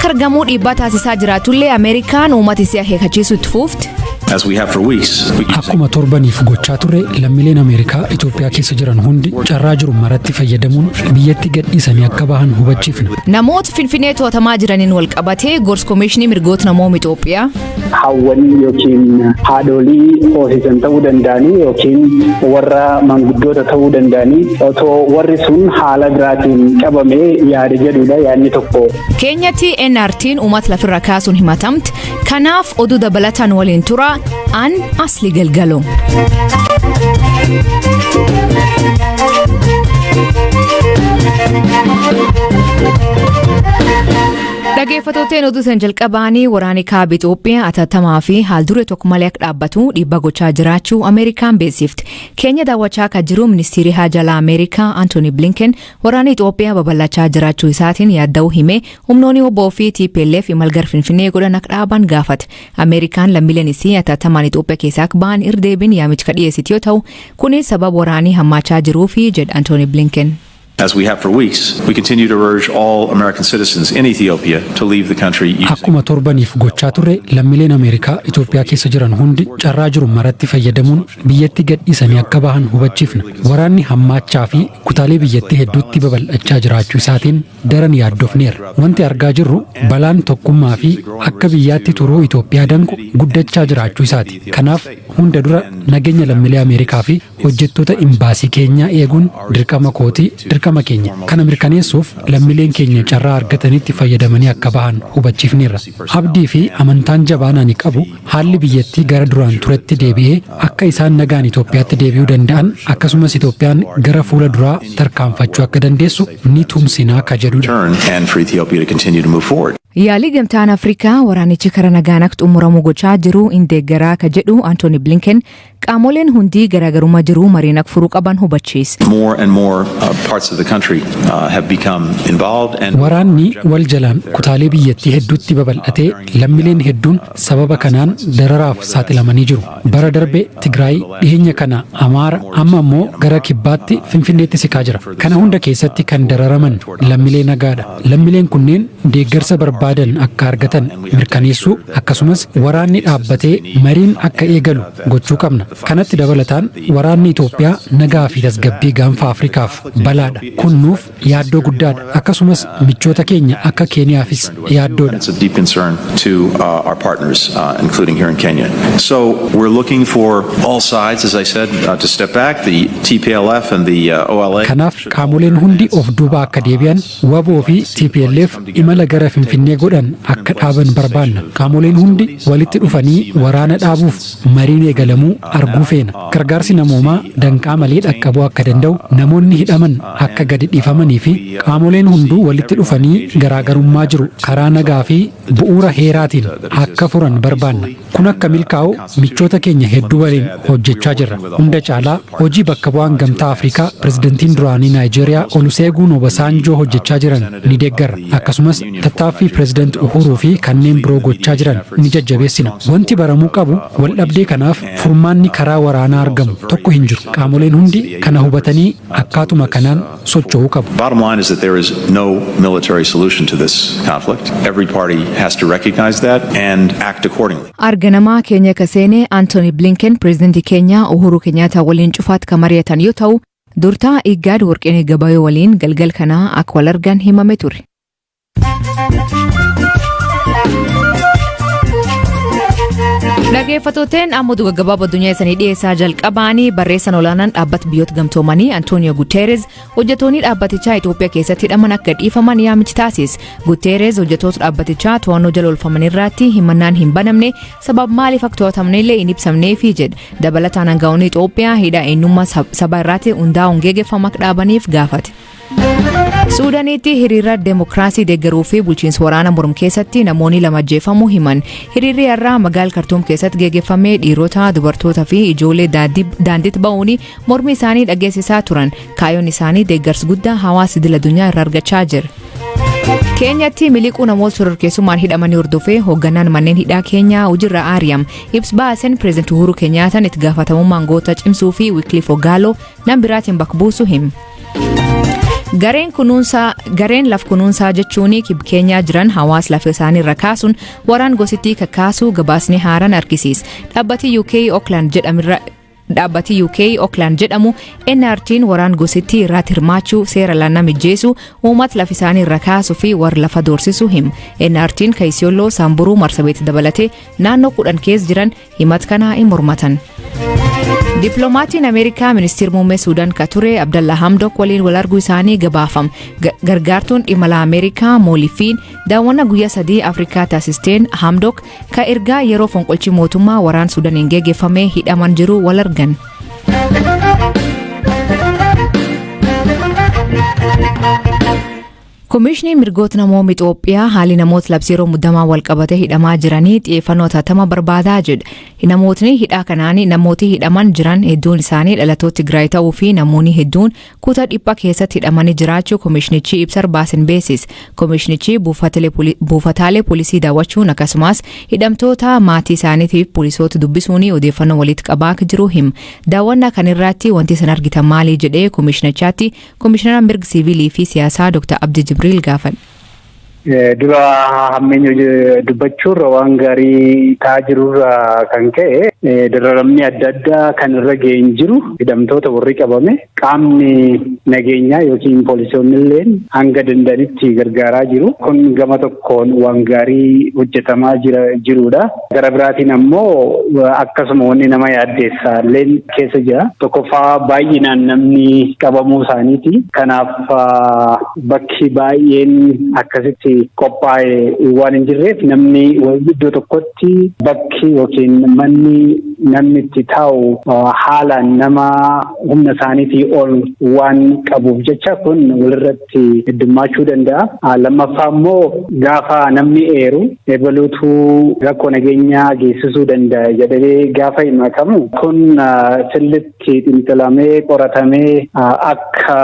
Akka argamuu dhiibbaa taasisaa jiraatullee Ameerikaan uummata isii akeekkachiisuu itti fuufti. As we have for weeks, we keep saying Akkuma torbaniif gochaa turre, lammiileen Ameerikaa Itoophiyaa keessa jiran hundi carraa jiru maratti fayyadamuun biyyatti gadhiisanii akka bahan hubachiifna. Namoota Finfinnee to'atamaa jiraniin wal qabatee gorsa Komishinii Mirgoota Namooma Itoophiyaa. Hawwanii yookiin haadholii hoosisan ta'uu danda'anii yookiin warra manguddoota ta'uu danda'anii, otoo warri sun haala biraatiin qabamee yaada jedhudha yaadni tokko. Keenyatti NRT'n uummata lafirra kaasuun himatamte. Kanaaf oduu dabalataan waliin tura an Asli Galgalo. Dhaggeeffattooteen, oduu san jalqabaanii waraanni kaaba Itoophiyaa atattamaa fi haal duree tokko malee akka dhaabbatu dhiibbaa gochaa jiraachuu Ameerikaan beeksifte. Keenya daawwachaa kan jiru ministeerri haajaa Ameerikaa Anthony Blinken waraanni Itoophiyaa babal'achaa jiraachuu isaatiin yaadda'uu hime, humnoonni WBO fi TPLF imala gara Finfinnee godhan akka dhaaban gaafate. Ameerikaan lammiileen isii atattamaan Itoophiyaa keessaa akka ba'an irra deebiin yaamicha dhiyeessiti yoo ta'u, kunis sababa waraanii hammaachaa jiruufi jedha Anthony Blinken. As we have for weeks, we continue to urge all American citizens in Ethiopia to leave the country using Akkuma torbaniif gochaa turre, lammiileen Ameerikaa Itoophiyaa keessa jiran hundi carraa jiru maratti fayyadamuun biyyatti gadhiisanii akka bahan hubachiifna. Waraanni hammaachaa fi kutaalee biyyattii hedduutti babal'achaa jiraachuu isaatiin daran yaaddofneerra. Wanti argaa jirru balaan tokkummaa fi akka biyyaatti turuu Itoophiyaa danqu guddachaa jiraachuu isaati. Kanaaf hunda dura nageenya lammiilee Ameerikaa fi hojjettoota imbaasii keenyaa eeguun dirqama kootii, dirqama keenya. Kana mirkaneessuuf lammiileen keenya carraa argatanitti fayyadamanii akka bahan hubachiifneerra. Abdii fi amantaan jabaan ani qabu haalli biyyattii gara duraan turetti deebi'ee akka isaan nagaan Itoophiyaatti deebi'uu danda'an, akkasumas Itoophiyaan gara fuula duraa tarkaanfachuu akka dandeessu ni tumsinaa ka jedhudha. Return and for Ethiopia to continue to move forward. Yaalii gamtaan Afrikaa waraanichi karaa nagaan akka xumuramu gochaa jiru in deeggaraa ka jedhu Anthony Blinken, qaamoleen hundii garaagarummaa jiru mariin akka furuu qaban hubachiise. More and more parts of the country have become involved and Waraanni wal jalaan kutaalee biyyattii hedduutti babal'atee lammiileen hedduun sababa kanaan dararaaf saaxilamanii jiru. Bara darbe Tigraay, dhiyeenya kana Amaara, amma immoo gara kibbaatti Finfinneetti siqaa jira. Kana hunda keessatti kan dararaman lammiilee nagaadha. Lammiileen kunneen deeggarsa barbaadan akka argatan mirkaneessuu, akkasumas waraanni dhaabbatee mariin akka eegalu gochuu qabna. Kanatti dabalataan waraanni Itoophiyaa nagaa fi tasgabbii gaanfa Afrikaaf balaadha. Kun nuuf yaaddoo guddaadha. Akkasumas michoota keenya akka Keeniyaafis yaaddoodha. It's of deep concern to our partners, including here in Kenya. So we're looking for all sides, as I said, to step back. The TPLF and the OLA. Kanaaf qaamoleen hundi of duuba akka deebi'an, WBO fi TPLF imala gara Finfinnee godhan akka dhaaban barbaanna. Qaamoleen hundi walitti dhufanii waraana dhaabuuf mariin eegalamuu arguu feena. Gargaarsi namoomaa danqaa malee dhaqqabuu akka danda'u, namoonni hidhaman akka gadi dhiifamanii fi qaamoleen hunduu walitti dhufanii garaagarummaa jiru karaa nagaa fi bu'uura heeraatiin akka furan barbaanna. Kun akka milkaa'u michoota keenya hedduu waliin hojjechaa jirra. Hunda caalaa hojii bakka bu'aan Gamtaa Afrikaa, pirezidantiin duraanii Naayijeeriyaa Oluseeguun Obasaanjoo hojjechaa jiran ni deeggarra. Akkasumas tattaaffii pireezidant Uhuruu fi kanneen biroo gochaa jiran ni jajjabeessina. Wanti baramuu qabu waldhabdee kanaaf furmaanni karaa waraanaa argamu tokko hin jiru. Qaamoleen hundi kana hubatanii akkaatuma kanaan socho'uu qabu. Bottom line is that there is no military solution to this conflict. Every party has to recognize that and act accordingly. Arganamaa keenya kaseene Anthony Blinken pireezidantii Keenyaa Uhuru Kenyatta waliin cufaatti kan mari'atan yoo ta'u, durtaa Iggaad Warqinee Gabayoo waliin galgal kanaa akka wal argan himame ture. Dhaggeeffattooteen, amma oduu gaggabaaboo addunyaa isanii dhiyeessaa. Jalqabaanii barreessan olaanaan dhaabbata Biyyoota Gamtoomanii Antonio Guterres hojjettoonni dhaabbatichaa Itoophiyaa keessatti hidhaman akka dhiifaman yaamichi taasise. Guterres hojjettoota dhaabbatichaa to'annoo jala oolfaman irratti himannaan hin banamne, sababa maaliif akka to'atamne illee hin ibsamneefi jedha. Dabalataan aangaa'onni Itoophiyaa hidha eenyummaa saba irratti hundaa'uun geggeeffamu akka dhaabaniif gaafate. Suudaaniitti hiriira deemokiraasii deeggaruu fi bulchiinsa waraana mormu keessatti namoonni lama ajjeefamuu himan. Hiriirri har'aa magaala Kartuum keessatti geggeeffamee dhiirota, dubartootaa fi ijoollee daandiitti ba'uun mormii isaanii dhageessisaa turan. Kaayyoon isaanii deeggarsa guddaa hawaasa idil addunyaa irraa argachaa jira. Keenyatti miliquu namoota shororkeessummaan hidhamanii hordofee hoogganaan manneen hidhaa Keenyaa hojiirra ari'am. Ibs baaseen pireezidantii Uhuru Keenyaataan itti gaafatamummaan goota cimsuu fi Wycliffe Ogallo nam biraatiin bakka buusu hima. Gareen laf kunuunsaa jechuun Keenyaa jiran hawaasa lafa isaanii irra kaasuun waraan gosittii kakkaasuu gabaasni haaraan argisiisa. Dhaabbati UK Oakland jedhamirra Dhaabbati UK Oakland jedhamu NRT'n waraan gosittii irratti hirmaachuu, seera lannaa mijjeessuu, uummata lafa isaanii irra kaasuu fi warra lafa doorsisuu himu. NRT'n Kaisiyooloo, Saamburuu, Marsabeet dabalatee naannoo 10 keessa jiran himata kanaa hin mormatan. Dippiloomatiin Ameerikaa ministeera muummee Suudaan ka ture Abdallah Hamdok waliin wal arguu isaanii gabaafama. Gargaartuun imala Ameerikaa Moolifiin daawwannaa guyyaa 3 Afrikaa taasisteen Hamdok ka ergaa yeroo fonqolchi mootummaa waraan Suudaaniin geggeeffamee hidhaman jiru wal argan. Komishinii mirgoota namoota Itoophiyaa haalli namoota labsii yeroo muddamaa wal qabatee hidhamaa jiranii xiyyeeffannoo hatattamaa barbaadaa jedha. Namootni hidhaa kanaan namooti hidhaman jiran hedduun isaanii dhalattoota Tigraay ta'uu fi namoonni hedduun kutaa dhiphaa keessatti hidhamanii jiraachuu komishinichi ibsa baasin beeksise. Komishinichi buufataalee poolisii daawwachuun akkasumas hidhamtoota maatii isaaniitiif poolisoota dubbisuun odeeffannoo walitti qabaa akka jiru hima. Daawwannaa kanarratti wanti isin argitan maali jedhee komishinichaatti komishinara mirga siivilii fi siyaasaa Dr. Abdi Jibriil gaafadhe. Dura hammeenya dubbachuurra waan gaarii ta'aa jirurra kan ka'e, dararamni adda addaa kan irra ga'e hin jiru. Hidhamtoota warri qabame qaamni nageenyaa yookiin poolisoonni illee hanga danda'anitti gargaaraa jiru. Kun gama tokkoon waan gaarii hojjetamaa jirudha. Gara biraatiin ammoo akkasuma wanni nama yaaddeessaa illee keessa jira. Tokkoffaa, baay'inaan namni qabamuu isaaniiti. Kanaaf bakki baay'een akkasitti qophaa'e waan hin jirreef, namni iddoo tokkotti bakki yookiin manni namni itti taa'u haalaan nama humna isaaniitii ol waan qabuuf jecha kun walirratti heddummaachuu danda'a. Lammaffaa immoo, gaafa namni eeru ebaluutu rakkoo nageenyaa geessisuu danda'a jedhamee gaafa himatamu, kun sirriitti xiinxalamee qoratamee akka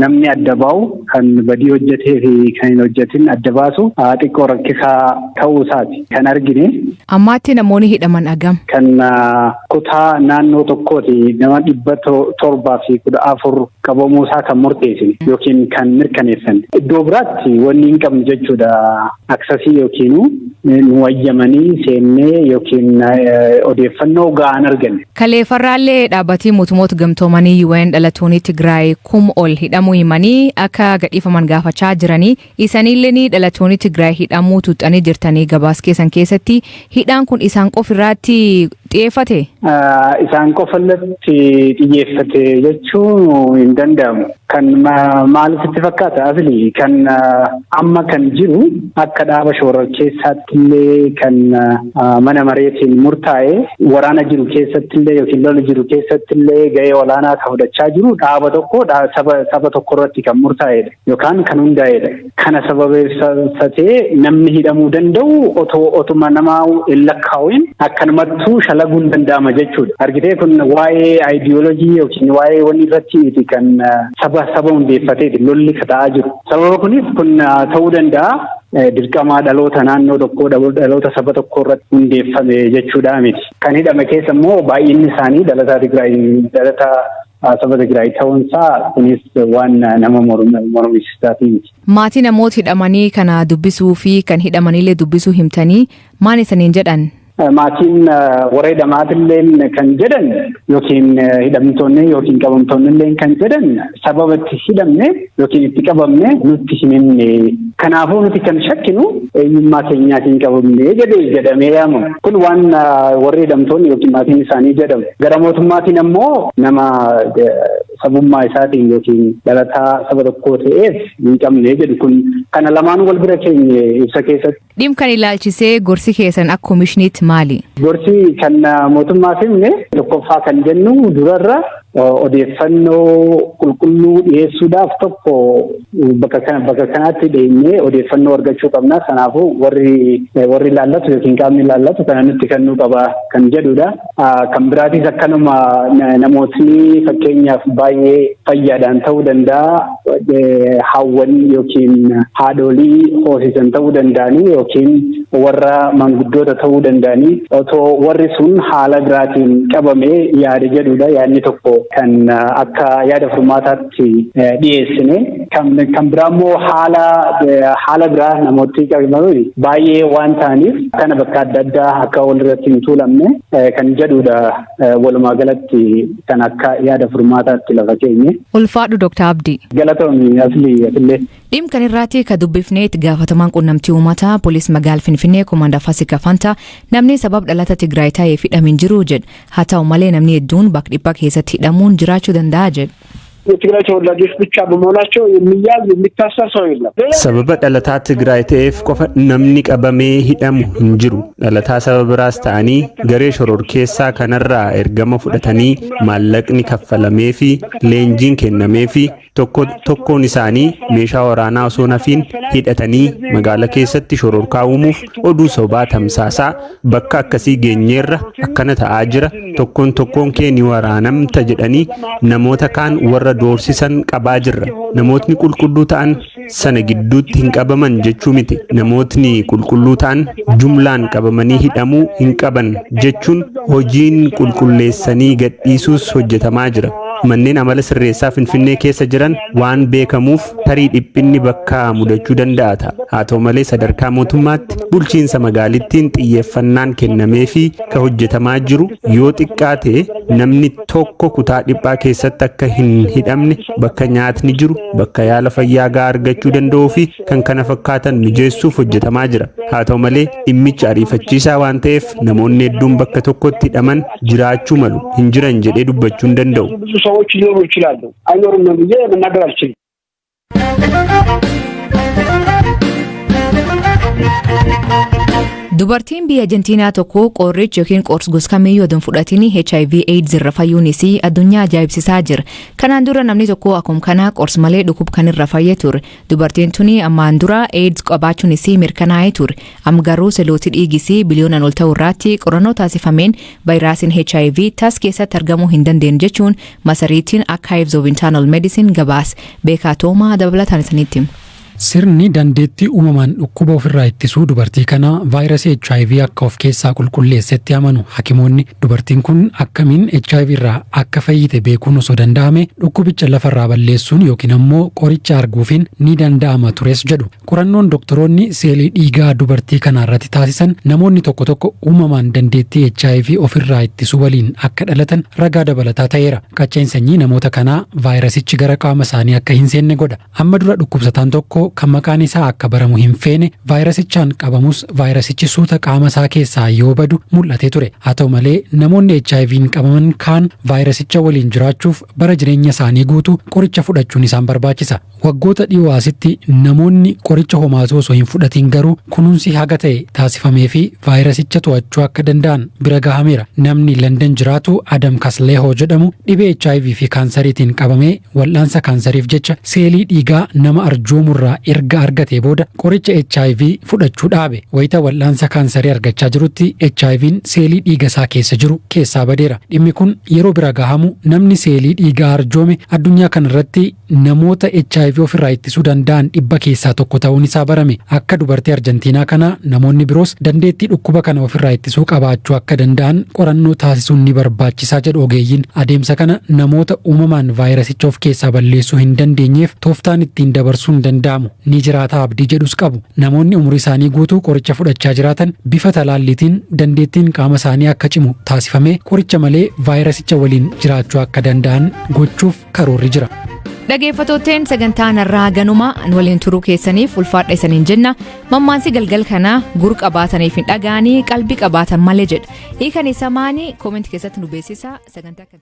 namni adda ba'u, kan badii hojjetee fi kan hin hojjetin adda baasu xiqqoo rakkisaa ta'uu isaati kan argine. Ammaatti namoonni hidhaman agam? Kan kutaa naannoo tokkooti nama 714 qabamuu isaa kan murteessine yookiin kan mirkaneessan. Iddoo biraatti wanni hin qabnu jechuudha. Access yookiin nu wayyamanii seennee yookiin odeeffannoo ga'aan arganne. Kaleeffarraallee dhaabbatii mootummoota gamtoomanii UN dhalattoonni Tigraay 1000 ol hidhamuu himanii akka gadhiifaman gaafachaa jiranii, isaanillee ni dhalattoonni Tigraay hidhamuu tuuxanii jirtanii gabaas keessan keessatti, hidhaan kun isaan qofa irratti xiyyeeffate? Isaan qofa irratti xiyyeeffate jechuun hin danda'amu. Kan maal sitti fakkaata, asli kan amma kan jiru akka dhaaba shororkeessaatti illee kan mana mareetiin murtaa'e, waraana jiru keessatti illee yookiin lola jiru keessatti illee gahee olaanaa kan fudhachaa jiru dhaaba tokko, saba tokko irratti kan murtaa'edha yookaan kan hundaa'edha. Kana sababeeffatee namni hidhamuu danda'u otoo otuma nama hin lakkaa'in akkanumattuu shalaguun danda'ama jechuudha. Argitee, kun waa'ee aayidiyoolojii yookiin waa'ee wanni irratti miti, kan saba hundeeffateeti lolli ta'aa jiru. Sababa kunis kun ta'uu danda'a. Dirqama dhaloota naannoo tokkoo, dhaloota saba tokkoo irratti hundeeffame jechuudha miti. Kan hidhame keessa immoo baay'inni isaanii dhalataa Tigraay, dhalataa saba Tigraay ta'uunsaa kunis waan nama mormisiisaa miti. Maatii namoota hidhamanii kana dubbisuu fi kan hidhamanillee dubbisuu himtanii, maal isaniin jedhan? Maatiin warra hidhamaatillee kan jedhan yookiin hidhamtoonni yookiin qabamtoonni illee kan jedhan, sababa itti hidhamne yookiin itti qabamne nutti hin himne. Kanaafuu nuti kan shakkinu eenyummaa keenyaatiin qabamne jedhee jedhamee yaamamu. Kun waan warri hidhamtoonni yookiin maatiin isaanii jedhamu. Gara mootummaatiin ammoo nama sabummaa isaatiin yookiin dhalataa saba tokkoo ta'eef hin qabne jedhu. Kun kana lamaan wal bira keenye ibsa keessatti. Dhimma kan ilaalchisee gorsi keessan akka komishiniitti maali? Gorsi kan mootummaaf himne, tokkoffaa kan jennu, durarra odeeffannoo qulqulluu dhiyeessuudhaaf tokko bakka kanaatti deemnee odeeffannoo argachuu qabna. Kanaafuu warri ilaallatu yookiin qaamni ilaallatu kana nutti kennuu qaba kan jedhudha. Kan biraatis akkanuma namootni fakkeenyaaf baay'ee fayyaadhaan ta'uu danda'a, hawwan yookiin haadholii hoosisan ta'uu danda'anii yookiin warra manguddoota ta'uu danda'anii, otoo warri sun haala biraatiin qabame yaada jedhudha. Yaadni tokko kan akka yaada furmaataatti dhiyeessine. Kan biraa immoo haala biraa namooti qabaman baay'ee waan ta'aniif, kana bakka adda addaa akka walirratti hin tuulamne kan jedhudha, walumaa galatti kan akka yaada furmaataatti lafa keenye. Ulfaadhu, Dr. Abdii. Galatoomii, Aslii, atillee. Dhimma kan irratti ka dubbifnee itti gaafatamaan quunnamtii uummataa poolisii magaalaa Finfinnee, Komaandar Fasika Fanta, namni sabab dhalata Tigraay ta'eef hidhame hin jiru jedha. Haa ta'u malee, namni hedduun bakka dhiphaa keessatti hidhamuun jiraachuu danda'a jedha. የትግራይ ተወላጆች ብቻ በመሆናቸው የሚያዝ የሚታሰር ሰው የለም። Sababa dhalataa Tigraay ta'eef qofa namni qabamee hidhamu hin jiru. Dhalataa saba biraas ta'anii garee shororkeessaa kanarraa ergama fudhatanii, maallaqni kaffalamee fi leenjiin kennamee fi tokko tokkoon isaanii meeshaa waraanaa osoo nafiin hidhatanii magaalaa keessatti shororkaa uumuuf oduu sobaa tamsaasaa, bakka akkasii geenyeerra, akkana ta'aa jira, tokkoon tokkoon kee ni waraanamta jedhanii namoota kaan warra doorsisan qabaa jirra. Namootni qulqulluu ta'an sana gidduutti hin qabaman jechuu miti. Namootni qulqulluu ta'an jumlaan qabamanii hidhamuu hin qaban jechuun hojiin qulqulleessanii gadhiisuus hojjetamaa jira. Manneen amala sirreessaa Finfinnee keessa jiran waan beekamuuf tarii dhiphinni bakka mudachuu danda'a ta'a. Haa ta'u malee, sadarkaa mootummaatti bulchiinsa magaalittiin xiyyeeffannaan kennamee fi ka hojjetamaa jiru, yoo xiqqaate namni tokko kutaa dhiphaa keessatti akka hin hidhamne, bakka nyaatni jiru, bakka yaala fayyaa gahaa argachuu danda'uu fi kan kana fakkaatan mijeessuuf hojjetamaa jira. Haa ta'u malee, dhimmichi ariifachiisaa waan ta'eef namoonni hedduun bakka tokkotti hidhaman jiraachuu malu, hin jiran jedhee dubbachuu hin danda'u. ብዙ ሰዎች ሊኖሩ ይችላሉ። አይኖሩም ብዬ መናገር አልችልም። Dubartiin biyya Arjentiinaa tokko qoricha yookiin qorsa gosa kamiyyuu odoo hin fudhatin HIV AIDS irra fayyuun isii addunyaa ajaa'ibsiisaa jira. Kanaan dura namni tokko akkuma kanaa qorsa malee dhukkuba kan irra fayyee ture. Dubartiin tuni ammaan dura AIDS qabaachuun isii mirkanaa'ee ture. Amma garuu seelootii dhiigisii biliyoonaan ol ta'u irratti qorannoo taasifameen vaayiraasiin HIV tas keessatti argamuu hin dandeenye jechuun masariitiin Archives of Internal Medicine gabaas. Beekaa Toomaa dabalataan isinitti hima. Sirni dandeettii uumamaan dhukkuba ofirraa ittisuu dubartii kanaa vaayirasii HIV akka of keessaa qulqulleessetti amanu hakimoonni. Dubartiin kun akkamiin HIV irraa akka fayyite beekuun osoo danda'ame, dhukkubicha lafarraa balleessuun yookiin ammoo qoricha arguufiin ni danda'ama tures jedhu. Qorannoon doktoroonni seelii dhiigaa dubartii kanaa irratti taasisan namoonni tokko tokko uumamaan dandeettii HIV ofirraa ittisuu waliin akka dhalatan ragaa dabalataa ta'eera. Qacceen sanyii namoota kanaa vaayirasichi gara qaama isaanii akka hin seenne godha. Amma dura dhukkubsataan tokko kan maqaan isaa akka baramu hin feene vaayirasichaan qabamus, vaayirasichi suuta qaama isaa keessaa yoo badu mul'atee ture. Haa ta'u malee, namoonni HIV'n qabaman kaan vaayirasicha waliin jiraachuuf bara jireenya isaanii guutuu qoricha fudhachuun isaan barbaachisa. Waggoota dhiyoo asitti namoonni qoricha homaatuu osoo hin fudhatin garuu kunuunsi haga ta'e taasifamee fi vaayirasicha to'achuu akka danda'an bira gahameera. Namni London jiraatu Adam Kasleehoo jedhamu dhibee HIV fi kaansariitiin qabamee wal'aansa kaansariif jecha seelii dhiigaa nama arjoomurraa erga argatee booda qoricha HIV fudhachuu dhaabe. Wayita wal'aansa kaansarii argachaa jirutti HIV'n seelii dhiiga isaa keessa jiru keessaa badeera. Dhimmi kun yeroo bira gahamu namni seelii dhiigaa arjoome addunyaa kanarratti namoota HIV ofirraa ittisuu danda'an 100 keessaa tokko ta'uun isaa barame. Akka dubartii Arjentiinaa kana namoonni biroos dandeettii dhukkuba kana ofirraa ittisuu qabaachuu akka danda'an qorannoo taasisuun ni barbaachisaa jedhu ogeeyyiin. Adeemsa kana namoota uumamaan vaayirasicha of keessaa balleessuu hin dandeenyeef tooftaan ittiin dabarsuun danda'amu ni jiraata abdii jedhus qabu. Namoonni umurii isaanii guutuu qoricha fudhachaa jiraatan bifa talaalliitiin dandeettiin qaama isaanii akka cimu taasifamee qoricha malee vaayirasicha waliin jiraachuu akka danda'an gochuuf karoorri jira. Dhageeffattootteen, sagantaan har'aa ganuma. Waliin turuu keessaniif ulfaadha isaniin jenna. Mammaansi galgal kanaa "Gur qabaataniif hin dhaga'anii, qalbii qabaatan malee" jedha. Hiikan isa maanii? Koomentii keessatti nu beeksisa. Sagantaa kan